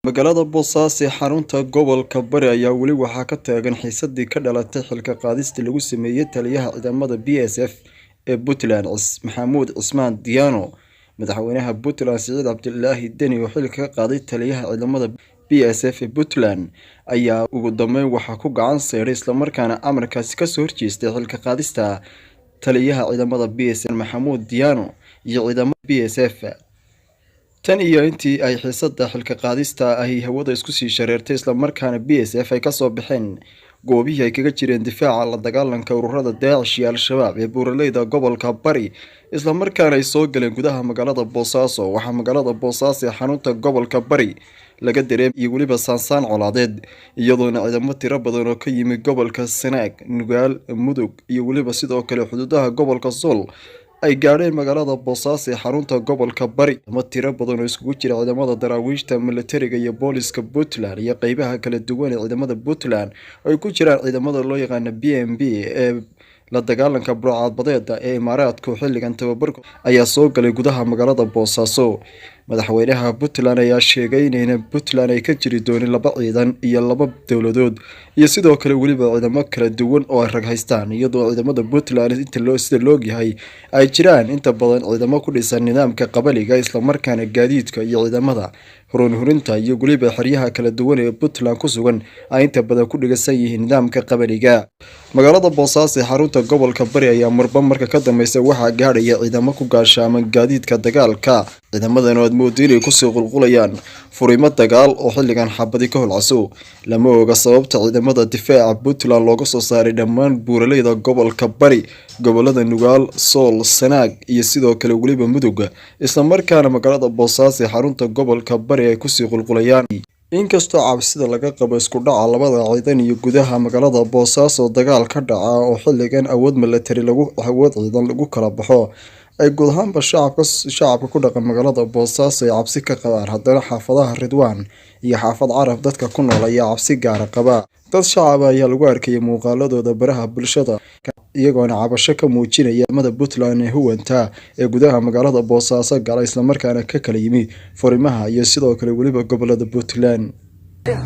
Magaalada Boosaaso ee xarunta gobolka Bari ayaa weli waxaa ka taagan xiisadii ka dhalatay xilka qaadistii lagu sameeyay taliyaha ciidamada BSF ee Puntland Maxamuud Cismaan Diyaano. Madaxweynaha Puntland Siciid Cabdilaahi Deni oo xilka ka qaaday taliyaha ciidamada BSF ee Puntland ayaa ugu dambeyn waxaa ku gacan seeray islamarkaana amarkaasi kasoo horjeestay xilka qaadista taliyaha ciidamada BSF Maxamuud Diyaano iyo ciidamada BSF. Tan iyo intii ay xiisada xilka qaadista ahi hawada isku sii shareertay islamarkaana BSF ay kasoo baxeen goobihii ay kaga jireen difaaca la dagaalanka ururada Daacish iyo Al-Shabaab ee buuraleyda gobolka Bari, islamarkaana ay soo galeen gudaha magaalada Boosaaso, waxaa magaalada Boosaaso ee xarunta gobolka Bari laga dareemay iyo weliba saansaan colaadeed, iyadoona ciidamo tiro badan oo ka yimi gobolka Sanaag, Nugaal, Mudug iyo weliba sidoo kale xuduudaha gobolka Sool ay gaadheen magaalada Boosaaso ee xarunta gobolka Bari. Ciidamo tiro badan oo iskugu jira ciidamada daraawiishta, militariga iyo booliska Puntland iyo qeybaha kala duwan ee ciidamada Puntland oo ay ku jiraan ciidamada loo yaqaano BMB ee la dagaalanka burcadbadeeda ee Imaaraadku xilligan tababarka ayaa soo galay gudaha magaalada Boosaaso. Madaxweynaha Puntland ayaa sheegay inayna Puntland ay ka jiri doonin laba ciidan iyo laba dowladood iyo sidoo kale weliba ciidamo kala duwan oo ay rag haystaan, iyadoo ciidamada Puntland inta loo sida loogyahay ay jiraan inta badan ciidamo ku dhisan nidaamka qabaliga, islamarkaana gaadiidka iyo ciidamada horuhurinta iyo weliba xeryaha kala duwan ee Puntland ku sugan ay inta badan ku dhigasan yihiin nidaamka qabaliga. Magaalada Boosaaso ee xarunta gobolka Bari ayaa marba marka ka dambeysa waxaa gaadhaya ciidamo ku gaashaaman gaadiidka dagaalka, ciidamadan oo aad moodo inay kusii qulqulayaan furimo dagaal oo xilligan xabadi ka holcaso. Lama oga sababta ciidamada difaaca Puntland looga soo saaray dhammaan buuraleyda gobolka Bari, gobolada Nugaal, Sool, Sanaag iyo sidoo kale weliba Mudug, islamarkaana magaalada Boosaaso ee xarunta gobolka Bari ay kusii qulqulayaan. Inkastoo cabsida laga qabo isku dhaca labada ciidan iyo gudaha magaalada Boosaaso dagaal ka dhaca oo xilligan awood militari lagu awood ciidan lagu kala baxo ay guud ahaanba shacabka ku dhaqan magaalada Boosaaso ay cabsi ka qabaan, haddana xaafadaha Ridwaan iyo xaafad Carab dadka ku nool ayaa cabsi gaara qaba. Dad shacab ah ayaa lagu arkayay muuqaaladooda baraha bulshada iyagoona cabasho ka muujinaya ciidamada Puntland ee huwanta ee gudaha magaalada Boosaaso gala, islamarkaana ka kala yimi furimaha iyo sidoo kale weliba gobolada Puntland.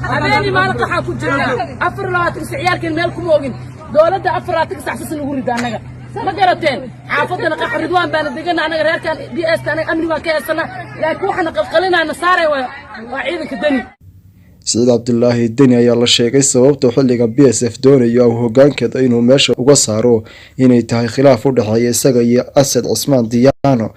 Habeenii maalin qaxaa ku jirnaa, 24 sac ciyaalkeen meel kuma ogin. Dowladda 24 sac sis nagu rida annaga, ma garateen? Xaafadana qax Ridwaan baana degana annaga, reerkan BS anaga amni baan ka heysana, laakiin waxaana qalqalinaana saaray waa ciidanka Deni. Siciid Cabdilaahi Deni ayaa la sheegay sababta xilliga BSF doonayo hogaankeeda inuu meesha uga saaro inay tahay khilaaf u dhexeeya isaga iyo Asad Cismaan Diyaano.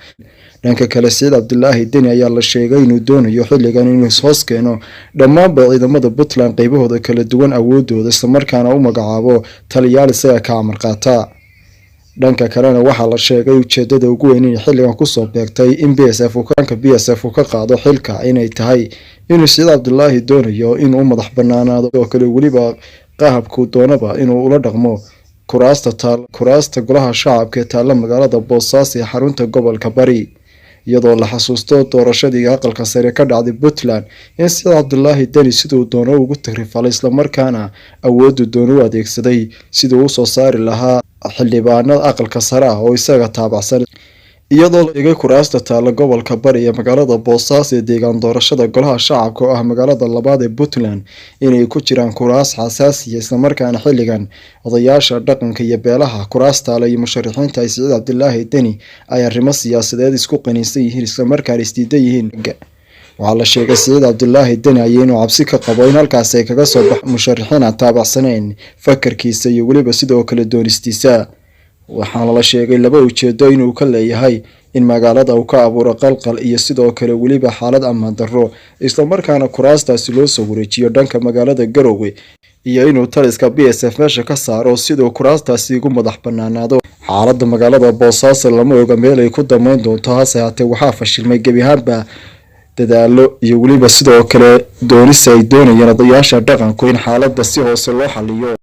Dhanka kale, Siciid Cabdilaahi Deni ayaa la sheegay inuu doonayo xilligan inuu hoos keeno dhammaanba ciidamada Puntland qeybahooda kala duwan awoodooda, islamarkaana u magacaabo taliyaal isaga ka amar qaata. Dhanka kalena, waxaa la sheegay ujeedada ugu weyn inay xilligan kusoo beegtay in BSF dhanka BSF uu ka qaado xilka inay tahay inuu Siciid Cabdilaahi doonayo inuu u madax banaanaado oo kale weliba qahabkuu doonaba inuu ula dhaqmo kuraasta taal kuraasta golaha shacabka ee taalla magaalada Boosaaso ee xarunta gobolka Bari, iyadoo la xasuusto doorashadii aqalka sare ka dhacday Puntland in Siciid Cabdilaahi Deni siduu doono ugu tagrifalay, islamarkaana awoodu doono u adeegsaday siduu usoo saari lahaa xildhibaanada aqalka sare ah oo isaga taabacsan, iyadoo la dhigay kuraasta taalla gobolka Bari ee magaalada Boosaaso ee deegaan doorashada golaha shacabka oo ah magaalada labaad ee Puntland inay ku jiraan kuraas xasaasiya, islamarkaana xilligan odayaasha dhaqanka iyo beelaha kuraas taale iyo musharaxiinta ay Siciid Cabdilaahi Deni ay arrimo siyaasadeed isku qaniinsan yihiin, islamarkaana isdiidan yihiin. Waxaa la sheegay Siciid Cabdilaahi Deni ay inuu cabsi ka qabo in halkaasi ay kaga soo bax musharaxiin aan taabacsanayn fakarkiisa iyo weliba sidoo kale doonistiisa. Waxaana la sheegay laba ujeedo inuu ka leeyahay in magaalada uu ka abuuro qalqal iyo sidoo kale weliba xaalad ammaan darro, islamarkaana kuraastaasi loo soo wareejiyo dhanka magaalada Garowe, iyo inuu taliska BSF meesha ka saaro siduu kuraastaasi ugu madax banaanaado. Xaalada magaalada Boosaaso lama oga meel ay ku damayn doonto, hase haatee waxaa fashilmay gebi ahaanba dadaalo iyo weliba sidoo kale doonisa ay doonayeen odayaasha dhaqanku in xaalada si hoose loo xaliyo.